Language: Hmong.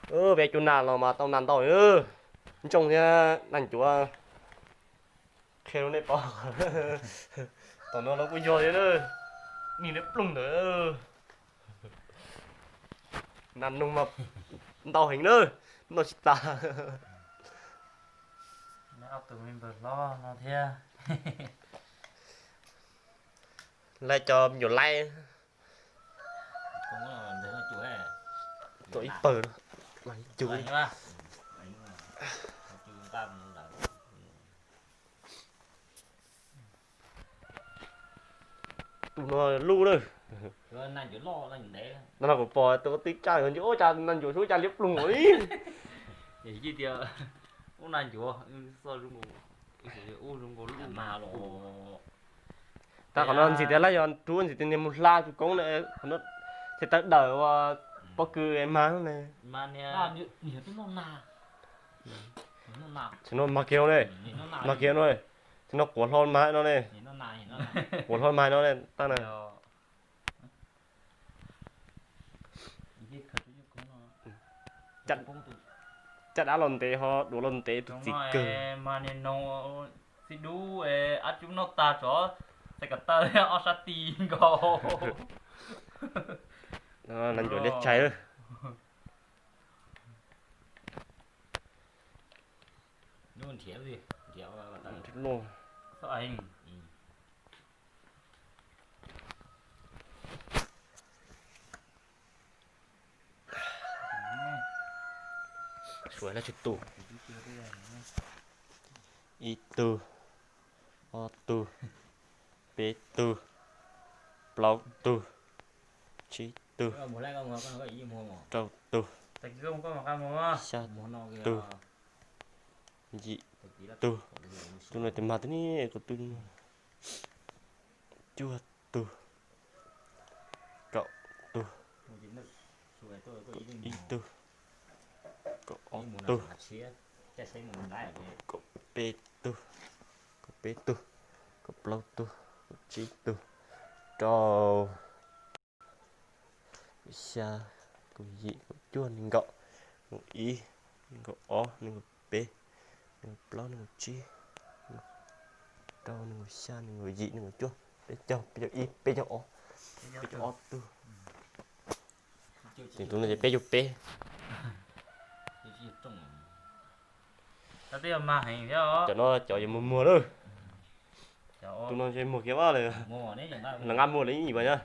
Peb cua nas los mas tau nas ntau, ntsoog thiab nas ncuav. Qhia rau nej paub, tom no los kuj yog thiab, nig liab ploog ntawd. Nas noog mas ntau heev na, noj tsis tas. Ob tug me npawg hlob no thiab. Laib cov me nyuam laib. Tuaj ib pawg, ib cug. Tus no luj na. No no kuv pom tus twb caj yuav ncu ua cas nas ncuav suab cas liab ploog li. Tias ua nas ncuav, tab qhov no ntxim tias lawv yog rub ntxim tias niag mus hla tsis koob na, qhov no thiaj tawv dawm ua pob kws mag ne. Tsis no mag kiag no ne, mag kiag no ne, tsis no quav hlo mag no ne, quav hlo mag no ne, tab na. Caj dab los ntev ho duav los ntev tus txiv kawg. Mas niag no txiv dub ab cub noj tag tso, txais ko taw ob sab ti nkaus. Nas ncuav liab tshais. Suav lab tsw tus. Ib tug, ob tug, peb tug, plaub tug, tsib tug, rau tug, xya tug, yim tug. Tus no tes mag tib ni, kuv tus cuaj tug, kaum tug, ib tug, kaum ob tug, kaum peb tug, kaum peb tug, kaum plaub tug, kaum tsib tug, rau, kaum xya, kaum yim, kaum cuaj, nees nkaum, nees nkaum ib, nees nkaum ob, nees nkaum peb, nees nkaum plaub, nees nkaum tsib, rau, nees nkaum xya, nees nkaum yim, nees nkaum cuaj, peb caug, peb caug ib, peb caug ob, peb caug ob tug. Tus no ces peb caug peb. Cov no cov yuav muag muag lawm. Tus no ntshe muag kiag vaj lawm. Nqa muag lawm ib yim vas na.